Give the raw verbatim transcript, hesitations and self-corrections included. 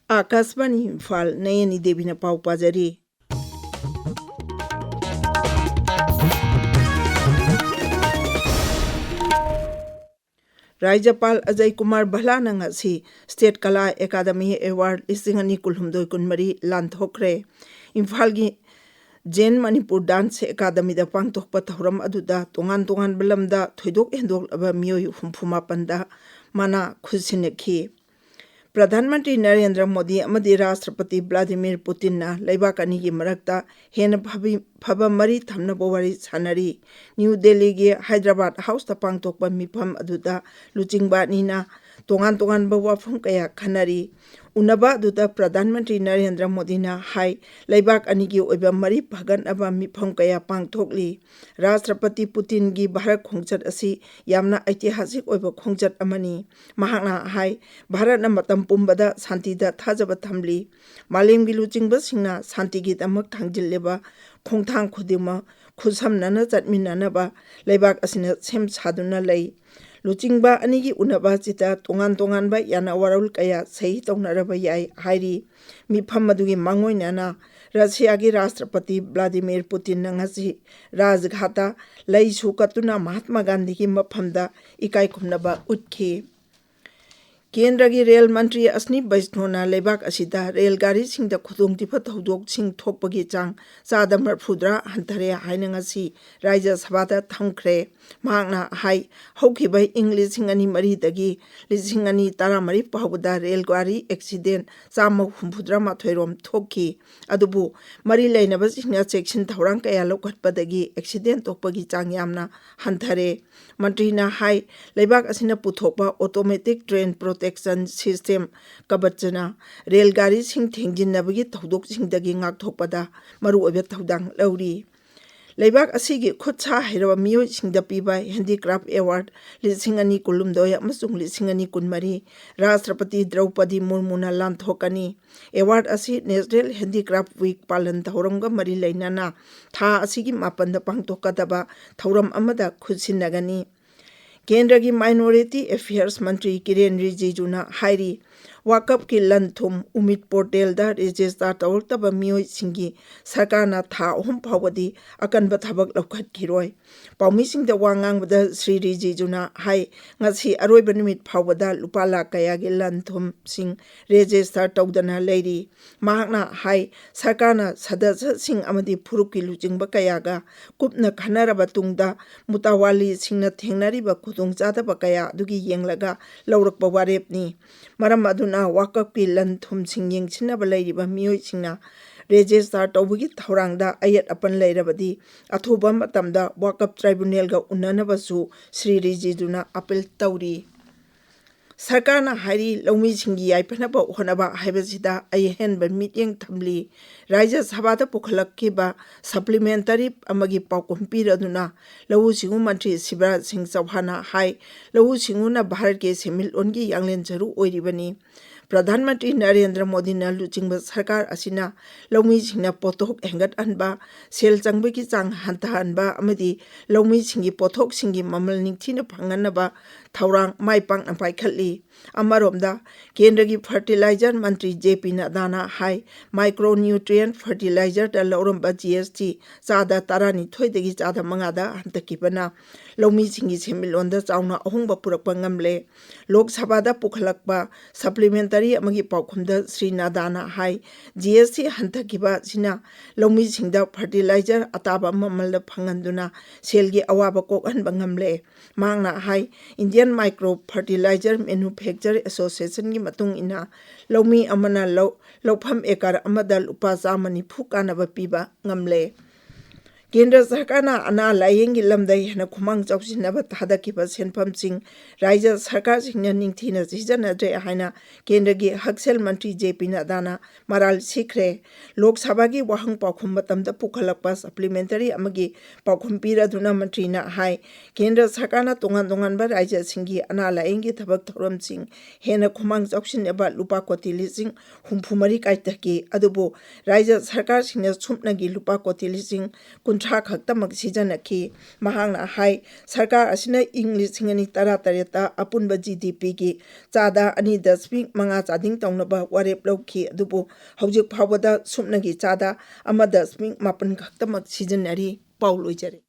ꯑꯥꯀꯥꯁꯕꯥꯅꯤ ꯏꯝꯐꯥꯜ, ꯅꯌꯅꯤ ꯗꯦꯕꯤꯅ ꯄꯥꯎ ꯄꯥꯖꯔꯤ꯫ ꯔꯥꯖ꯭ꯌꯄꯥꯜ ꯑꯖꯌ ꯀꯨꯃꯥꯔ ꯚꯜꯂꯥꯅ ꯉꯁꯤ ꯁ꯭ꯇꯦꯠ ꯀꯂꯥ ꯑꯦꯀꯥꯗꯃꯤ ꯑꯦꯋꯥꯔꯗ ꯂꯤꯁꯤꯡ ꯑꯅꯤ ꯀꯨꯟꯍꯨꯝꯗꯣꯏ ꯀꯨꯟꯃꯔꯤ ꯂꯥꯟꯊꯣꯛꯈ꯭ꯔꯦ꯫ ꯏꯝꯐꯥꯜꯒꯤ ꯖꯦꯟ ꯃꯅꯤꯄꯨꯔ ꯗꯥꯟꯁ ꯑꯦꯀꯥꯗꯃꯤꯗ ꯄꯥꯡꯊꯣꯛꯄ ꯊꯧꯔꯝ ꯑꯗꯨꯗ ꯇꯣꯉꯥꯟ ꯇꯣꯉꯥꯟꯕ ꯂꯝꯗ ꯊꯣꯏꯗꯣꯛ ꯍꯦꯟꯗꯣꯛꯂꯕ ꯃꯤꯑꯣꯏ ꯍꯨꯝꯐꯨ ꯃꯥꯄꯟꯗ ꯃꯅꯥ ꯈꯨꯠꯁꯤꯟꯅꯈꯤ꯫ ꯄ꯭ꯔꯙꯥꯟ ꯃꯟꯇ꯭ꯔꯤ ꯅꯔꯦꯟꯗ꯭ꯔ ꯃꯣꯗꯤ ꯑꯃꯗꯤ ꯔꯥꯁꯇ꯭ꯔꯄꯇꯤ ꯚ꯭ꯂꯥꯗꯤꯃꯤꯔ ꯄꯨꯇꯤꯟꯅ ꯂꯩꯕꯥꯛ ꯑꯅꯤꯒꯤ ꯃꯔꯛꯇ ꯍꯦꯟꯅ ꯐꯕꯤ-, ꯐꯕ ꯃꯔꯤ ꯊꯝꯅꯕ ꯋꯥꯔꯤ ꯁꯥꯟꯅꯔꯤ꯫ ꯅ꯭ꯌꯨ ꯗꯦꯜꯂꯤꯒꯤ ꯍꯥꯏꯗ꯭ꯔꯕꯥꯗ ꯍꯥꯎꯁꯇ ꯄꯥꯡꯊꯣꯛꯄ ꯃꯤꯐꯝ ꯑꯗꯨꯗ ꯂꯨꯆꯤꯡꯕ ꯑꯅꯤꯅ ꯇꯣꯉꯥꯟ ꯇꯣꯉꯥꯟꯕ ꯋꯥꯐꯝ ꯀꯌꯥ ꯈꯟꯅꯔꯤ꯫ ꯎꯅꯕ ꯑꯗꯨꯗ ꯄ꯭ꯔꯙꯥꯟ ꯃꯟꯇ꯭ꯔꯤ ꯅꯔꯦꯟꯗ꯭ꯔ ꯃꯣꯗꯤꯅ ꯍꯥꯏ, ꯂꯩꯕꯥꯛ ꯑꯅꯤꯒꯤ ꯑꯣꯏꯕ ꯃꯔꯤ ꯐꯒꯠꯅꯕ ꯃꯤꯐꯝ ꯀꯌꯥ ꯄꯥꯡꯊꯣꯛꯂꯤ꯫ ꯔꯥꯁꯇ꯭ꯔꯄꯇꯤ ꯄꯨꯇꯤꯟꯒꯤ ꯚꯥꯔꯠ ꯈꯣꯡꯆꯠ ꯑꯁꯤ ꯌꯥꯝꯅ ꯑꯩꯇꯤꯍꯥꯁꯤꯛ ꯑꯣꯏꯕ ꯈꯣꯡꯆꯠ ꯑꯃꯅꯤ꯫ ꯃꯍꯥꯛꯅ ꯍꯥꯏ, ꯚꯥꯔꯠꯅ ꯃꯇꯝ ꯄꯨꯝꯕꯗ ꯁꯥꯟꯇꯤꯗ ꯊꯥꯖꯕ ꯊꯝꯂꯤ꯫ ꯃꯥꯂꯦꯝꯒꯤ ꯂꯨꯆꯤꯡꯕꯁꯤꯡꯅ ꯁꯥꯟꯇꯤꯒꯤꯗꯃꯛ ꯊꯥꯡꯖꯤꯜꯂꯤꯕ ꯈꯣꯡꯊꯥꯡ ꯈꯨꯗꯤꯡꯃꯛ ꯈꯨꯠꯁꯝꯅꯅ ꯆꯠꯃꯤꯟꯅꯅꯕ ꯂꯩꯕꯥꯛ ꯑꯁꯤꯅ ꯁꯦꯝ ꯁꯥꯗꯨꯅ ꯂꯩ꯫ ꯂꯨꯆꯤꯡꯕ ꯑꯅꯤꯒꯤ ꯎꯅꯕ ꯑꯁꯤꯗ ꯇꯣꯉꯥꯟ ꯇꯣꯉꯥꯟꯕ ꯌꯥꯅ ꯋꯥꯔꯣꯜ ꯀꯌꯥ ꯁꯍꯤ ꯇꯧꯅꯔꯕ ꯌꯥꯏ ꯍꯥꯏꯔꯤ꯫ ꯃꯤꯐꯝ ꯑꯗꯨꯒꯤ ꯃꯥꯡꯑꯣꯏꯅꯅ ꯔꯁꯤꯌꯥꯒꯤ ꯔꯥꯁꯇ꯭ꯔꯄꯇꯤ ꯚ꯭ꯂꯥꯗꯤꯃꯤꯔ ꯄꯨꯇꯤꯟꯅ ꯉꯁꯤ ꯔꯥꯖꯘꯥꯠꯇ ꯂꯩꯁꯨ ꯀꯠꯇꯨꯅ ꯃꯍꯥꯠꯃꯥ ꯒꯥꯟꯙꯤꯒꯤ ꯃꯐꯝꯗ ꯏꯀꯥꯏ ꯈꯨꯝꯅꯕ ꯎꯠꯈꯤ꯫ ꯀꯦꯟꯗ꯭ꯔꯒꯤ ꯔꯦꯜ ꯃꯟꯇ꯭ꯔꯤ ꯑꯁꯅꯤ ꯕꯩꯁꯅꯣꯅ ꯂꯩꯕꯥꯛ ꯑꯁꯤꯗ ꯔꯦꯜ ꯒꯥꯔꯤꯁꯤꯡꯗ ꯈꯨꯗꯣꯡꯊꯤꯕ ꯊꯧꯗꯣꯛꯁꯤꯡ ꯊꯣꯛꯄꯒꯤ ꯆꯥꯡ ꯆꯥꯗ ꯃꯔꯐꯨꯇꯔꯥ ꯍꯟꯊꯔꯦ ꯍꯥꯏꯅ ꯉꯁꯤ ꯔꯥꯖ꯭ꯌ ꯁꯚꯥꯗ ꯊꯝꯈ꯭ꯔꯦ꯫ ꯃꯍꯥꯛꯅ ꯍꯥꯏ, ꯍꯧꯈꯤꯕ ꯏꯪ ꯂꯤꯁꯤꯡ ꯑꯅꯤ ꯃꯔꯤꯗꯒꯤ ꯂꯤꯁꯤꯡ ꯑꯅꯤ ꯇꯔꯥꯃꯔꯤ ꯐꯥꯎꯕꯗ ꯔꯦꯜ ꯒꯥꯔꯤ ꯑꯦꯛꯁꯤꯗꯦꯟ ꯆꯥꯝꯃ ꯍꯨꯝꯐꯨꯇꯔꯥ ꯃꯥꯊꯣꯏ ꯔꯣꯝ ꯊꯣꯛꯈꯤ꯫ ꯑꯗꯨꯕꯨ ꯃꯔꯤ ꯂꯩꯅꯕꯁꯤꯡꯅ ꯆꯦꯛꯁꯤꯟ ꯊꯧꯔꯥꯡ ꯀꯌꯥ ꯂꯧꯈꯠꯄꯗꯒꯤ ꯑꯦꯛꯁꯤꯗꯦꯟ ꯊꯣꯛꯄꯒꯤ ꯆꯥꯡ ꯌꯥꯝꯅ ꯍꯟꯊꯔꯦ꯫ ꯃꯟꯇ꯭ꯔꯤꯅ ꯍꯥꯏ, ꯂꯩꯕꯥꯛ ꯑꯁꯤꯅ ꯄꯨꯊꯣꯛꯄ automatic train protection system ꯀꯕꯆꯅ ꯔꯦꯜ ꯒꯥꯔꯤꯁꯤꯡ ꯊꯦꯡꯖꯤꯟꯅꯕꯒꯤ ꯊꯧꯗꯣꯛꯁꯤꯡꯗꯒꯤ ꯉꯥꯛꯊꯣꯛꯄꯗ ꯃꯔꯨꯑꯣꯏꯕ ꯊꯧꯗꯥꯡ ꯂꯧꯔꯤ꯫ ꯂꯩꯕꯥꯛ ꯑꯁꯤꯒꯤ ꯈꯨꯠ ꯁꯥ ꯍꯩꯔꯕ ꯃꯤꯑꯣꯏꯁꯤꯡꯗ ꯄꯤꯕ ꯍꯦꯟꯗꯤꯀ꯭ꯔꯥꯐ ꯑꯦꯋꯥꯔꯗ ꯂꯤꯁꯤꯡ ꯑꯅꯤ ꯀꯨꯟꯍꯨꯝꯗꯣꯏ ꯑꯃꯁꯨꯡ ꯂꯤꯁꯤꯡ ꯑꯅꯤ ꯀꯨꯟꯃꯔꯤ ꯔꯥꯁꯇ꯭ꯔꯄꯇꯤ ꯗ꯭ꯔꯧꯄꯗꯤ ꯃꯨꯔꯃꯨꯅ ꯂꯥꯟꯊꯣꯛꯀꯅꯤ꯫ ꯑꯦꯋꯥꯔꯗ ꯑꯁꯤ National Handicraft Week ꯄꯥꯂꯟ ꯊꯧꯔꯝꯒ ꯃꯔꯤ ꯂꯩꯅꯅ ꯊꯥ ꯑꯁꯤꯒꯤ ꯃꯥꯄꯟꯗ ꯄꯥꯡꯊꯣꯛꯀꯗꯕ ꯊꯧꯔꯝ ꯑꯃꯗ ꯈꯨꯠꯁꯤꯟꯅꯒꯅꯤ꯫ ꯀꯦꯟꯗ꯭ꯔꯒꯤ Minority Affairs ꯃꯟꯇ꯭ꯔꯤ ꯀꯤꯔꯦꯟ ꯔꯤꯖꯤꯖꯨꯅ ꯍꯥꯏꯔꯤ, ꯋꯥꯀꯞꯀꯤ ꯂꯟ ꯊꯨꯝ ꯎꯃꯤꯠ ꯄꯣꯔꯇꯦꯜꯗ ꯔꯦꯖꯤꯁꯇꯥꯔ ꯇꯧꯔꯛꯇꯕ ꯃꯤꯑꯣꯏꯁꯤꯡꯒꯤ ꯁꯔꯀꯥꯔꯅ ꯊꯥ ꯑꯍꯨꯝ ꯐꯥꯎꯕꯗꯤ ꯑꯀꯟꯕ ꯊꯕꯛ ꯂꯧꯈꯠꯈꯤꯔꯣꯏ꯫ ꯄꯥꯎꯃꯤꯁꯤꯡꯗ ꯋꯥ ꯉꯥꯡꯕꯗ ꯁ꯭ꯔꯤ ꯔꯤꯖꯤꯖꯨꯅ ꯍꯥꯏ, ꯉꯁꯤ ꯑꯔꯣꯏꯕ ꯅꯨꯃꯤꯠ ꯐꯥꯎꯕꯗ ꯂꯨꯄꯥ ꯂꯥꯈ ꯀꯌꯥꯒꯤ ꯂꯟ ꯊꯨꯝꯁꯤꯡ ꯔꯦꯖꯤꯁꯇꯥꯔ ꯇꯧꯗꯅ ꯂꯩꯔꯤ꯫ ꯃꯍꯥꯛꯅ ꯍꯥꯏ, ꯁꯔꯀꯥꯔꯅ ꯁꯗꯁ꯭ꯌꯁꯤꯡ ꯑꯃꯗꯤ ꯐꯨꯔꯨꯞꯀꯤ ꯂꯨꯆꯤꯡꯕ ꯀꯌꯥꯒ ꯀꯨꯞꯅ ꯈꯟꯅꯔꯕ ꯇꯨꯡꯗ ꯃꯨꯇꯥꯋꯥꯂꯤꯁꯤꯡꯅ ꯊꯦꯡꯅꯔꯤꯕ ꯈꯨꯗꯣꯡꯆꯥꯗꯕ ꯀꯌꯥ ꯑꯗꯨꯒꯤ ꯌꯦꯡꯂꯒ ꯂꯧꯔꯛꯄ ꯋꯥꯔꯦꯞꯅꯤ꯫ ꯃꯔꯝ ꯑꯗꯨꯅ ꯋꯥꯀꯞꯀꯤ ꯂꯟ ꯊꯨꯝꯁꯤꯡ ꯌꯦꯡꯁꯤꯟꯅꯕ ꯂꯩꯔꯤꯕ ꯃꯤꯑꯣꯏꯁꯤꯡꯅ ꯔꯦꯖꯤꯁꯇꯥꯔ ꯇꯧꯕꯒꯤ ꯊꯧꯔꯥꯡꯗ ꯑꯌꯦꯠ ꯑꯄꯟ ꯂꯩꯔꯕꯗꯤ ꯑꯊꯨꯕ ꯃꯇꯝꯗ ꯋꯥꯀꯞ ꯇ꯭ꯔꯥꯏꯕꯨꯅꯦꯜꯒ ꯎꯅꯅꯕꯁꯨ ꯁ꯭ꯔꯤ ꯔꯤꯖꯤꯖꯨꯅ ꯑꯄꯤꯜ ꯇꯧꯔꯤ꯫ ꯁꯔꯀꯥꯔꯅ ꯍꯥꯏꯔꯤ, ꯂꯧꯃꯤꯁꯤꯡꯒꯤ ꯌꯥꯏꯐꯅꯕ ꯍꯣꯠꯅꯕ ꯍꯥꯏꯕꯁꯤꯗ ꯑꯍꯦꯟꯕ ꯃꯤꯠꯌꯦꯡ ꯊꯝꯂꯤ꯫ ꯔꯥꯖ꯭ꯌ ꯁꯚꯥꯗ ꯄꯨꯈꯠꯂꯛꯈꯤꯕ ꯁꯄ꯭ꯂꯤꯃꯦꯟꯇꯔꯤ ꯑꯃꯒꯤ ꯄꯥꯎꯈꯨꯝ ꯄꯤꯔꯗꯨꯅ ꯂꯧꯎ ꯁꯤꯡꯎ ꯃꯟꯇ꯭ꯔꯤ ꯁꯤꯕꯔꯥꯖ ꯁꯤꯡ ꯆꯧꯍꯥꯟꯅ ꯍꯥꯏ, ꯂꯧꯎ ꯁꯤꯡꯎꯅ ꯚꯥꯔꯠꯀꯤ ꯁꯦꯟꯃꯤꯠꯂꯣꯟꯒꯤ ꯌꯥꯡꯂꯦꯟ ꯁꯔꯨ ꯑꯣꯏꯔꯤꯕꯅꯤ꯫ ꯄ꯭ꯔꯙꯥꯟ ꯃꯟꯇ꯭ꯔꯤ ꯅꯔꯦꯟꯗ꯭ꯔ ꯃꯣꯗꯤꯅ ꯂꯨꯆꯤꯡꯕ ꯁꯔꯀꯥꯔ ꯑꯁꯤꯅ ꯂꯧꯃꯤꯁꯤꯡꯅ ꯄꯣꯠꯊꯣꯛ ꯍꯦꯟꯒꯠꯍꯟꯕ, ꯁꯦꯜ ꯆꯪꯕꯒꯤ ꯆꯥꯡ ꯍꯟꯊꯍꯟꯕ ꯑꯃꯗꯤ ꯂꯧꯃꯤꯁꯤꯡꯒꯤ ꯄꯣꯠꯊꯣꯛꯁꯤꯡꯒꯤ ꯃꯃꯜ ꯅꯤꯡꯊꯤꯅ ꯐꯪꯍꯟꯅꯕ ꯊꯧꯔꯥꯡ ꯃꯥꯏ ꯄꯥꯛꯅ ꯄꯥꯏꯈꯠꯂꯤ꯫ ꯑꯃꯔꯣꯝꯗ, ꯀꯦꯟꯗ꯭ꯔꯒꯤ ꯐꯔꯇꯤꯂꯥꯏꯖꯔ ꯃꯟꯇ꯭ꯔꯤ ꯖꯦ ꯄꯤ ꯅꯗꯥꯅ ꯍꯥꯏ, ꯃꯥꯏꯀ꯭ꯔꯣꯅ꯭ꯌꯨꯇ꯭ꯔꯤꯌꯦꯟ ꯐꯔꯇꯤꯂꯥꯏꯖꯔꯗ ꯂꯧꯔꯝꯕ ꯖꯤ ꯑꯦꯁ ꯇꯤ ꯆꯥꯗ ꯇꯔꯥꯅꯤꯊꯣꯏꯗꯒꯤ ꯆꯥꯗ ꯃꯉꯥꯗ ꯍꯟꯊꯈꯤꯕꯅ ꯂꯧꯃꯤꯁꯤꯡꯒꯤ ꯁꯦꯟꯃꯤꯠꯂꯣꯟꯗ ꯆꯥꯎꯅ ꯑꯍꯣꯡꯕ ꯄꯨꯔꯛꯄ ꯉꯝꯂꯦ꯫ ꯂꯣꯛ ꯁꯚꯥꯗ ꯄꯨꯈꯠꯂꯛꯄ ꯁꯄ꯭ꯂꯤꯃꯦꯟꯇꯔꯤ ꯑꯃꯒꯤ ꯄꯥꯎꯈꯨꯝꯗ ꯁ꯭ꯔꯤ ꯅꯗꯥꯅ ꯍꯥꯏ, ꯖꯤ ꯑꯦꯁ ꯇꯤ ꯍꯟꯊꯈꯤꯕ ꯑꯁꯤꯅ ꯂꯧꯃꯤꯁꯤꯡꯗ ꯐꯔꯇꯤꯂꯥꯏꯖꯔ ꯑꯇꯥꯕ ꯃꯃꯜꯗ ꯐꯪꯍꯟꯗꯨꯅ ꯁꯦꯜꯒꯤ ꯑꯋꯥꯕ ꯀꯣꯛꯍꯟꯕ ꯉꯝꯂꯦ꯫ ꯃꯍꯥꯛꯅ ꯍꯥꯏ, ꯏꯟꯗꯤꯌꯟ ꯃꯥꯏꯀ꯭ꯔꯣ ꯐꯔꯇꯤꯂꯥꯏꯖꯔ ꯃꯦꯅꯨꯐꯦꯛꯆꯔ ꯑꯦꯁꯣꯁꯤꯌꯦꯁꯟꯒꯤ ꯃꯇꯨꯡ ꯏꯟꯅ ꯂꯧꯃꯤ ꯑꯃꯅ ꯂꯧ, ꯂꯧꯐꯝ ꯑꯦꯀꯔ ꯑꯃꯗ ꯂꯨꯄꯥ ꯆꯥꯝꯃ ꯅꯤꯐꯨ ꯀꯥꯟꯅꯕ ꯄꯤꯕ ꯉꯝꯂꯦ꯫ ꯀꯦꯟꯗ꯭ꯔ ꯁꯔꯀꯥꯔꯅ ꯑꯅꯥ ꯂꯥꯌꯦꯡꯒꯤ ꯂꯝꯗ ꯍꯦꯟꯅ ꯈꯨꯃꯥꯡ ꯆꯥꯎꯁꯤꯟꯅꯕ ꯊꯥꯗꯈꯤꯕ ꯁꯦꯟꯐꯝꯁꯤꯡ ꯔꯥꯖ꯭ꯌ ꯁꯔꯀꯥꯔꯁꯤꯡꯅ ꯅꯤꯡꯊꯤꯅ ꯁꯤꯖꯤꯟꯅꯗ꯭ꯔꯦ ꯍꯥꯏꯅ ꯀꯦꯟꯗ꯭ꯔꯒꯤ ꯍꯛꯁꯦꯜ ꯃꯟꯇ꯭ꯔꯤ ꯖꯦ ꯄꯤ ꯅꯗꯥꯅ ꯃꯔꯥꯜ ꯁꯤꯈ꯭ꯔꯦ꯫ ꯂꯣꯛ ꯁꯚꯥꯒꯤ ꯋꯥꯍꯪ ꯄꯥꯎꯈꯨꯝ ꯃꯇꯝꯗ ꯄꯨꯈꯠꯂꯛꯄ ꯁꯄ꯭ꯂꯤꯃꯦꯟꯇꯔꯤ ꯑꯃꯒꯤ ꯄꯥꯎꯈꯨꯝ ꯄꯤꯔꯗꯨꯅ ꯃꯟꯇ꯭ꯔꯤꯅ ꯍꯥꯏ, ꯀꯦꯟꯗ꯭ꯔ ꯁꯔꯀꯥꯔꯅ ꯇꯣꯉꯥꯟ ꯇꯣꯉꯥꯟꯕ ꯔꯥꯖ꯭ꯌꯁꯤꯡꯒꯤ ꯑꯅꯥ ꯂꯥꯌꯦꯡꯒꯤ ꯊꯕꯛ ꯊꯧꯔꯝꯁꯤꯡ ꯍꯦꯟꯅ ꯈꯨꯃꯥꯡ ꯆꯥꯎꯁꯤꯟꯅꯕ ꯂꯨꯄꯥ ꯀꯣꯇꯤ ꯂꯤꯁꯤꯡ ꯍꯨꯝꯐꯨ ꯃꯔꯤ ꯀꯥꯏꯊꯈꯤ꯫ ꯑꯗꯨꯕꯨ ꯔꯥꯖ꯭ꯌ ꯁꯔꯀꯥꯔꯁꯤꯡꯅ ꯁꯨꯞꯅꯒꯤ ꯂꯨꯄꯥ ꯀꯣꯇꯤ ꯂꯤꯁꯤꯡ ꯀꯨꯟꯊ꯭ꯔꯥ ꯈꯛꯇꯃꯛ ꯁꯤꯖꯤꯟꯅꯈꯤ꯫ ꯃꯍꯥꯛꯅ ꯍꯥꯏ, ꯁꯔꯀꯥꯔ ꯑꯁꯤꯅ ꯏꯪ ꯂꯤꯁꯤꯡ ꯑꯅꯤ ꯇꯔꯥꯇꯔꯦꯠꯇ ꯑꯄꯨꯟꯕ ꯖꯤ ꯗꯤ ꯄꯤꯒꯤ ꯆꯥꯗ ꯑꯅꯤ ꯗꯁꯃꯤꯛ ꯃꯉꯥ ꯆꯥꯗꯤꯡ ꯇꯧꯅꯕ ꯋꯥꯔꯦꯞ ꯂꯧꯈꯤ, ꯑꯗꯨꯕꯨ ꯍꯧꯖꯤꯛ ꯐꯥꯎꯕꯗ ꯁꯨꯞꯅꯒꯤ ꯆꯥꯗ ꯑꯃ ꯗꯁꯃꯤꯛ ꯃꯥꯄꯟ ꯈꯛꯇꯃꯛ ꯁꯤꯖꯤꯟꯅꯔꯤ꯫ ꯄꯥꯎ ꯂꯣꯏꯖꯔꯦ꯫